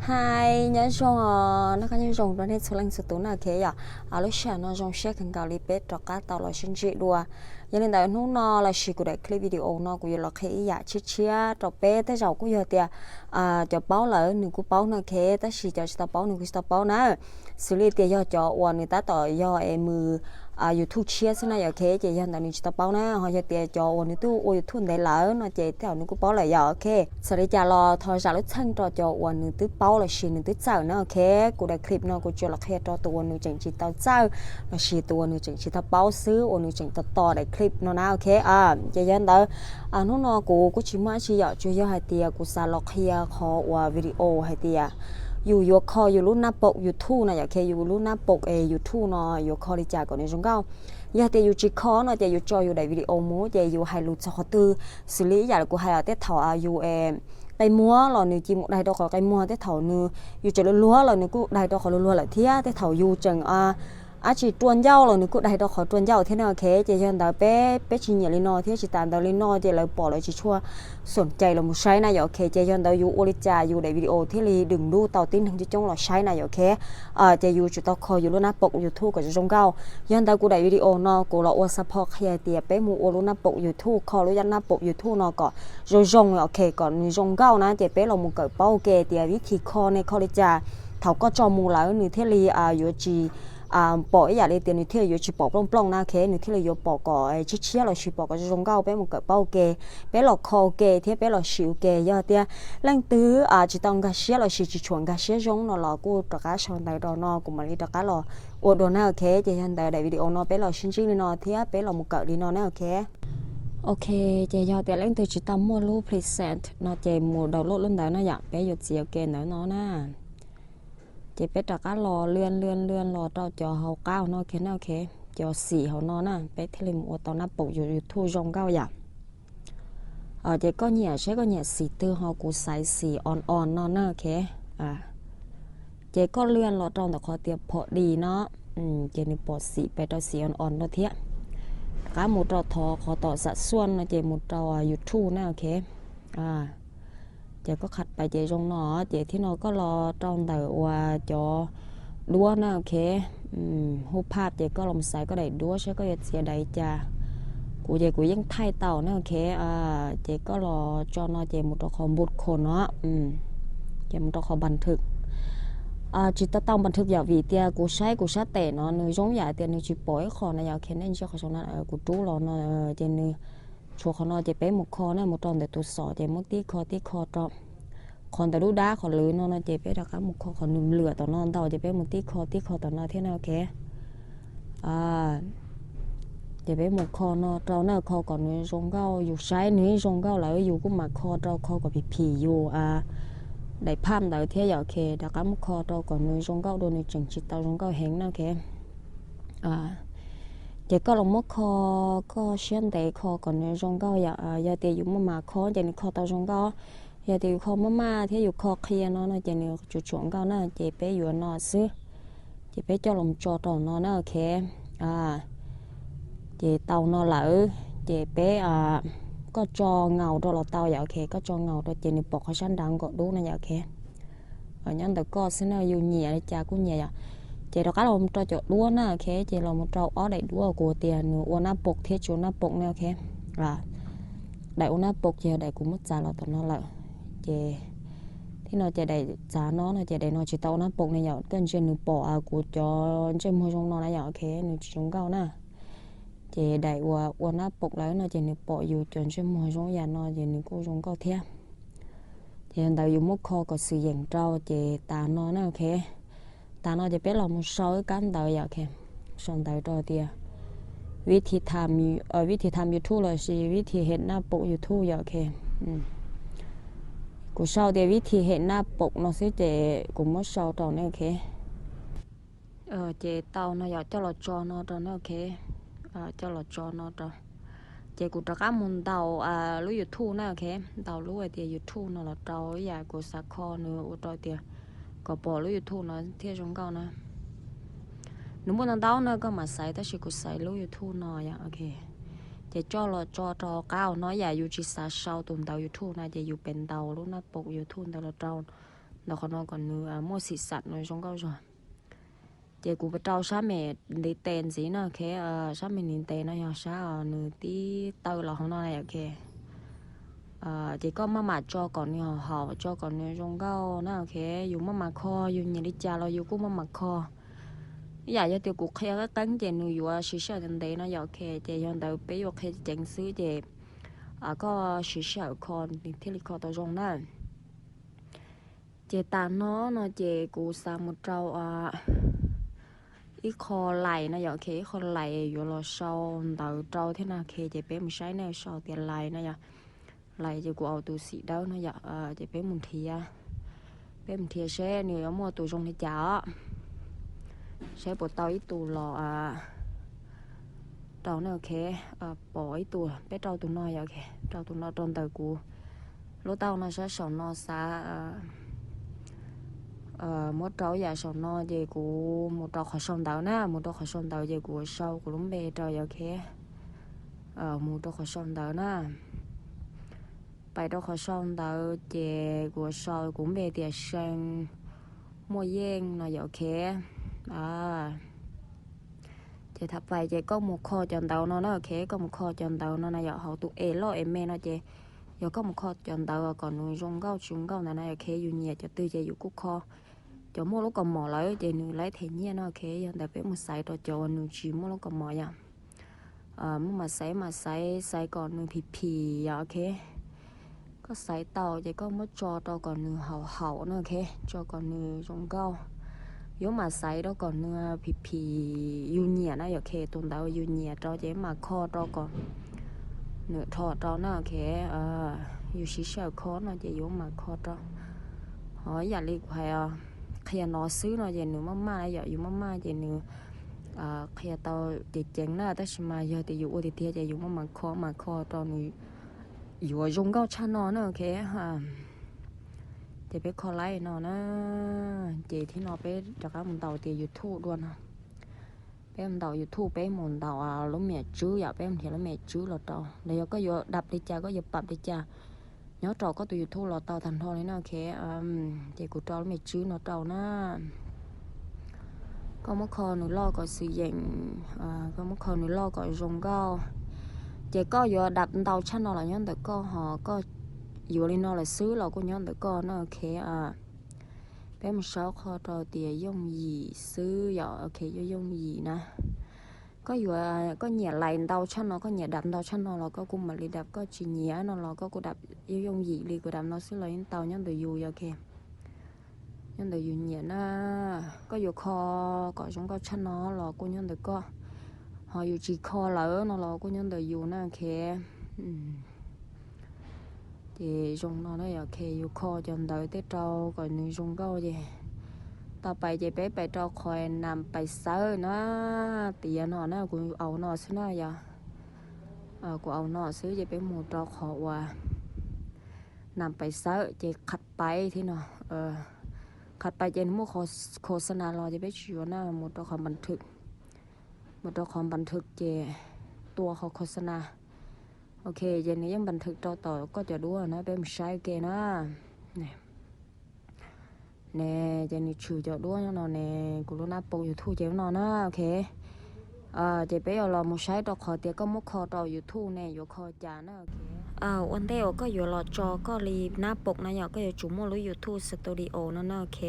Hais nyob zoo os, noj qab nyob zoo rau nej txhua leej txhua tus na, ok yom. Lub sij hawm no zoo siab kawg nkaus li peb rov qab tau los sib ntsib dua. Yog li ntawd hnub no lossis kuv daim clip video no kuv yuav los qhia ib yam tshiab tshiab rau peb. Tej zaum kuj yog tias cov paub lawm nws kuj paub no, ok, tab sis cov tsis tau paub nws kuj tsis tau paub na. Xws li tias yog cov uas nws tab tom yog es mus YouTube tshiab xwb na yom, ok, ces yog ntawd nws tsis tau paub na. Ho yog tias cov uas nws twb ua YouTube ntev lawm no ces tej zaum nws kuj paub lawm yom, ok. Txawm li cas los thov zam lub txim rau cov uas nws twb paub lossis nws twb txawj na, ok. Kuv daim clip no kuv tsuas los qhia rau tus uas nws tseem tsis tau txawj lossis tus uas nws tseem tsis tau paub xwb, uas nws tseem tos tos daim clip no na, ok. Ces yog ntawd hnub no kuv kuj tsis muaj dab tsi yom, tsuas yog hais tias kuv xav los qhia qhov uas video hais tias yus yuav kho yus lub nab paum YouTube na yom, ok, yus lub nab paum es YouTube no yuav kho li cas kom nws zoo nkauj. Yog tias yus tsis kho no ces yus tso yus daim video mus ces yus hais lus txog qhov twg, xws li ib yam li kuv hais os, tej thaum yus qe muag los nws cia mus daig rau qhov qe muag, tej thaum nws, yus tseem luag luag los nws kuj daig rau qhov luag luag lawm thiab, tej thaum yus tseem dab tsi rua ncauj los nws kuj daig rau qhov rua ncauj thiab na, ok. Ces yog ntawd peb, peb tsis nyiam li no thiab tsis tas ntawd li no ces lawv pom lawv tsis tshua xom cai los mus saib na yom, ok. Ces yog ntawd yus ua li cas yus daim video thiaj li dwm ntuj tau tib neeg coob coob los saib na yom, ok. Ces yus tsum tau kho yus lub nab paum YouTube kom zoo nkauj. Yog ntawd kuv daim video no kuv los ua xav pho qhia tias peb mus ua lub nab paum YouTube, kho lub nab paum YouTube no kom zoo zoo, ok, kom nws zoo nkauj na, ces peb los mus kawm paub ua ke tias vib thim kho ne kho li cas, thaum koj tso mus lawm nws thiaj li yuav tsis pom ib yam li tias nws thiaj yuav tsis pom plooj plooj na, ok, nws thiaj li yuav pom kom tshiab tshiab lossis pom kom zoo zoo nkauj. Peb mus kawm paub ua ke, peb los kho ua ke thiab peb los sim ua ke. Yog tias leej twg tsis tau nkag siab lossis tsis tshua nkag siab zoo no los kuj rov qab sau ntawv rau no kuv mam li rov qab los ua dua na, ok. Ces yog ntawd daim video no peb los sib ntsib li no thiab peb los mus kawm li no na, ok. Ok, ces yog tias leej twg tsis tau muaj lub preset no ces mus download lub ntawd na yom, peb yuav txiav ua ke ntawd no na. Ces peb rov qab los lwaj lwaj lwaj los rau cov hauv qab hauv no kiag na, ok. Cov xim hauv no na peb thiaj li mus ua tau nab paum YouTube zoo nkauj yom. Ces koj nyiam, saib koj nyiam xim twg ho kuv xaiv xim on on no na, ok. Ces koj lwaj los rau ntawm qhov tias phom dis no, ces nws pom xim pes rau xim on on no thiab. Rov qab mus rau thov qhov tom xam xuaj no ces mus rau YouTube na, ok. Ces koj qhab pais ces zoo no, ces thiab no koj los rau ntawm uas cov duab na, ok. Hu phaj ces koj los xaiv koj daim duab saib koj yuav txiav daim cas. Kuv ces kuv yeej thaij tau na, ok. Ces koj los tso no ces mus rau qhov nput khos no, ces mus rau qhov npas thwm. Tsis tau tau npas thwm yom, vim tias kuv saib kuv sab tes no nws zoo yam tias nws tsis pom ib qho na yom, ok. Nej ntsia qhov saum no kuv rub los no, ces nws tshuav qhov no ces peb mus kho na, mus rau ntawm tus xom ces muab tib kho tib kho rau qhov ntawm lub dab qhov lwm no no ces peb rov qab mus kho qhov nws lwm tom no ntau ces peb mus tib kho tib kho tom no thiab na, ok. Ces peb mus kho no rau na, kho kom nws zoo nkauj, yus saib nws zoo nkauj lawm yus kuj mam kho rau, kho kom phim phim yus daim phaj ntawd thiab yom, ok. Rov qab mus kho rau kom nws zoo nkauj dua, nws tseem tsis tau zoo nkauj heev na, ok. Ces koj los muab kho koj siab ntev kho kom nws zoo nkauj yom. Yog tias yus maj mam kho ces nws kho tau zoo nkauj. Yog tias yus kho maj maj thiab yus kho qhia no no ces nws tsuas tsuam nkauj na, ces peb yuav no xwb. Ces peb coj los tso rau no na, ok. Ces tau no lawm ces peb, koj tso ngaus rau los tau yom, ok. Koj tso ngaus rau ces nws pom qhov sab nraud nkaum dub na yom, ok. Nyob ntawm koj xwb na, yus nyiam li cas kuj nyiam yom. Ces rov qab los rau cov duab na, ok. Ces los mus rau ob daim duab kuv tias nws ua nab paum thiab tsis ua nab paum na, ok. Daim ua nab paum ces yog daim kuv muab txav los tom no lawm. Ces thiab no ces daim txav no no ces daim no tsis tau ua nab paum ne yom, koj ntsia nws pom kuv cov ntsej muag zoo no na yom, ok, nws tsis zoo nkauj na. Ces daim uas ua nab paum lawm no ces nws pom yus cov ntsej muag zoo yam no ces nws kuj zoo nkauj thiab. Ces yog ntawd yus muab kho kom xwm yeem rau ces tas no na, ok. Tas no ces peb los mus sau ib kab ntawv yom, ok. Sau ntawv rau tias vib thi tham, vib thi tham YouTube lossis vib thi hem nab paum YouTube yom, ok. Kuv sau tias vib thi hem nab paum no xwb ces kuv muab sau rau na, ok. Ces tau no yom, coj los tso no rau na, ok. Coj los tso no rau. Ces kuv rov qab mus ntaus lub YouTube na, ok. Ntaus lub hais tias YouTube no los rau ib yam kuv xav kho nws ua rau tias kom pom lub YouTube no thiaj zoo nkauj na. Nws muaj ntau ntau na, koj mam xaiv tab sis kuv xaiv lub YouTube no yom, ok. Ces coj los tso rau qab no, yam yus tsis xav sau tus ntawv YouTube na ces yus pem ntaus lub nab paum YouTube ntawd los rau ntawm qhov no kom nws muaj xim xam no zoo nkauj zog. Ces kuv rau sab me ntiv tes ntxiv no, ok, sab me ntiv tes no yog sab nws tib taw los hauv no na, ok. Ces koj maj mam tso kom nws haum haum, tso kom nws zoo nkauj na, ok. Yus maj mam kho, yus nyiam li cas los yus kuj maj mam kho. Ib yam yog tias kuv qhia qeeb qeeb ces nws yuav siv sij hawm ntev ntev no yom, ok. Ces yog ntawd peb yuav qhia ceev xwb ces koj siv sij hawm kho nws thiaj li kho tau zoo na. Ces tas no no ces kuv xav mus rau ib qho lais no yom, ok, ib qho lais yuav los sau ntawv rau thiab no, ok. Ces peb mus saib nej sau tias lais no yom, lais ces kuv au tus xim dawb no yom, ces peb mus nrhiav, peb mus nrhiav seb nws yuav muaj tus zoo li cas os. Seb puas tau ib tus los rau na, ok. Pom ib tus, peb rau tus no yom, ok, rau tus no rau ntawm kuv lub taub hau no sab saum no xav muab rau ib yam saum no ces kuv mus rau qhov sau ntawv na, mus rau qhov sau ntawv ces kuv sau kuv lub npe rau yom, ok. Mus rau qhov sau ntawv na. Pais rau qhov sau ntawv ces kuv sau kuv npe tias See Muaj Yeej no yom, ok. Ces thaum pais ces koj mus kho cov ntawv no na, ok, koj mus kho cov ntawv no na yom, hauv tus es loj es me no ces yog koj mus kho cov ntawv kom nws zoo nkauj tsis zoo nkauj ntawd na, ok, yus nyiam cov twg ces yus kuj kho. Cov muaj lub kaus mom lawm ces nws laib them nyiaj no, ok, yog ntawd peb mus xaiv rau cov uas nws tsis muaj lub kaus mom yom. Muaj mas xaiv mas xaiv xaiv kom nws phim phim yom, ok. Koj xaiv tau ces koj muab tso rau kom nws haum haum na, ok, tso kom nws zoo nkauj. Yuav mas xaiv rau kom nws phim phim yus nyiam na yom, ok, tus ntawd yus nyiam rau ces mas kho rau kom nws dhos rau na, ok. Yus siv sij hawm kho no ces yuav mas kho rau. Ho ib yam li kuv hais qhia no xwb no ces nws maj maj yom, yus maj maj ces nws qhia tau ceev ceev na, tab sis mas yog tias yus ua tiag tiag ces yus muab mas kho mas kho rau nws yuav zoo nkauj tshaj no na, ok. Ces peb kho laib no na, ces thib no peb rov qab mus ntaus tias YouTube dua no. Peb mus ntaus YouTube, peb mus ntaus lub me tswb yom, peb mus nrhiav lub me tswb los rau los yog koj yuav dap li cas, koj yuav pam li cas, nyob rau koj tus YouTube los tau tag nrho li no, ok. Ces kuv rau lub me tswb no rau na. Koj muab kho nws loj kom xwm yeem, koj muab kho nws loj kom zoo nkauj. Ces koj yuav dap ntau tshaj no los nyob ntawm koj, ho koj yuav li no lawm xwb los kuj nyob ntawm koj na, ok. Peb mus saib qhov rau tias yooj yim xwb yom, ok, yooj yooj yim na. Koj yuav, koj nyiam lais ntau tshaj no, koj nyiam dap ntau tshaj no los koj kuj mam li dap, koj tsis nyiam no los koj kuj dap yooj yooj yim li kuv dap no xwb los yeej tau, nyob ntawm yus yom, ok. Nyob ntawm yus nyiam na. Koj yuav kho kom zoo nkauj tshaj no los kuj nyob ntawm koj, ho yus tsis kho lawm no los kuj nyob ntawm yus na, ok. Ces zoo no na yom, ok, yus kho cov ntawv tej rau kom nws zoo nkauj ces tau pais ces peb pais rau qhov nam pais xawb na, tiav no na, kuv au no xwb na yom. Kuv au no xwb ces peb mus rau qhov uas nam pais xawb ces qham pais thiab no. Qham pais ces nws muaj qhov khos xas nas los ces peb tsis yuav na, mus rau qhov npas thwm, mus rau qhov npas thwm ces tua qhov khos xas nas. Ok, ces nws yeej npas thwm rau tom koj cov duab na, peb mus saib ua ke na. Ne, ces nws tshwm cov duab no ne, kuv lub nab paus YouTube ces no na, ok. Ces peb yuav los mus saib rau qhov tias koj muab kho rau YouTube ne yuav kho cas na, ok. Ua ntej uas koj yuav los tso koj li nab paus na yom, koj yuav tsum muaj lub YouTube Studio no na, ok.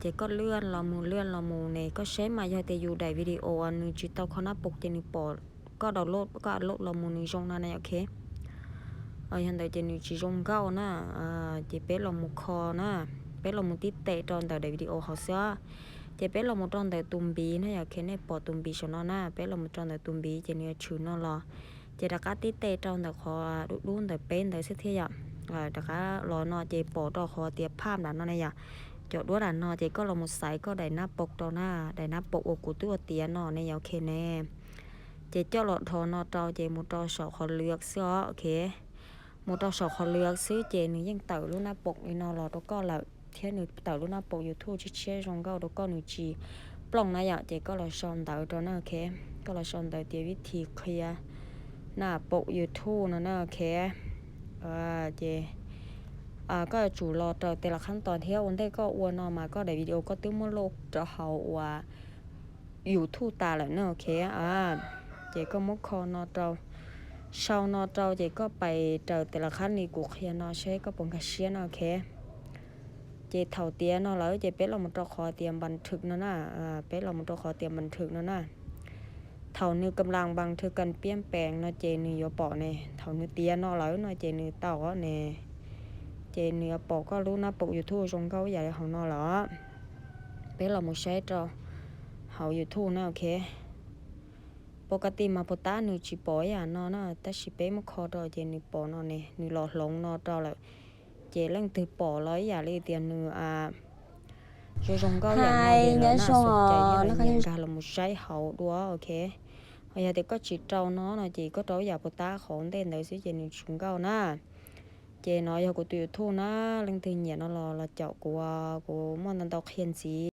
Ces koj lwaj los mus lwaj los mus ne, koj saib mas yog tias yus daim video uas nws tsis tau kho nab paus ces nws pom koj download, koj upload los mus nws zoo no na, ok. Yog ntawd ces nws tsis zoo nkauj na. Ces peb los mus kho na, peb los mus tib tes rau ntawm daim video hauv xwb. Ces peb los mus rau ntawm tus npiv na yom, ok, nej pom tus npiv saum no na, peb los mus rau ntawm tus npiv ces nws yuav tshwm no los. Ces rov qab tib tes rau ntawm qhov dub dub ntawm peb ntawd xwb thiab yom. Rov qab los no ces pom rau qhov tias phaj nram no ne yom. Cov duab nram no ces koj los mus xaiv koj daim nab paus rau na, daim nab paus uas kuv twb ua tiav no ne yom, ok ne. Ces coj los dhos no rau ces mus rau saum qhov lwv xwb os, ok. Mus rau saum qhov lwv xwb ces nws yeej tawm lub nab paus li no los rau koj lawm thiab nws tawm lub nab paus YouTube tshiab tshiab zoo nkauj rau koj, nws tsis plooj na yom. Ces koj los sau ntawv rau na, ok. Koj los sau ntawv tias vib thi qhia nab paus YouTube no na, ok. Ces koj yuav tsum los raws tes las khab tos thiab. Ua ntej koj ua no mas koj daim video koj twb muab load rau hauv uas YouTube tas lawm na, ok. Ces koj muab kho no rau, sau no rau ces koj pais raws tes las khab li kuv qhia no seb koj puas nkag siab no, ok. Ces thaum tiav no lawm ces peb los mus rau qhov tias npas thwm no na, peb los mus rau qhov tias npas thwm no na. Thaum nws kam las npas thwm kas piab pees no ces nws yuav pom ne, thaum nws tiav no lawm no ces nws tau ne, ces nws yuav pom koj lub nab paum YouTube zoo nkauj ib yam li hauv no lawm. Peb los mus saib rau hauv YouTube na, ok. Pos kas tis mas puas tab nws tsis pom ib yam no na, tab sis peb muab kho rau ces nws pom no ne, nws los hloov no rau lawm. Ces leej twg pom los ib yam li tias nws zoo zoo nkauj ib yam no na, nkag los mus saib hauv dua, ok. Ho yog tias koj tsis rau no no ces koj rau ib yam puas tab qhov ntej ntawd xwb ces nws tsis nkauj na. Ces no yog kuv tus YouTube na, leej twg nyiam no los los caum kuv, kuv muaj ntau ntau qhia ntxiv.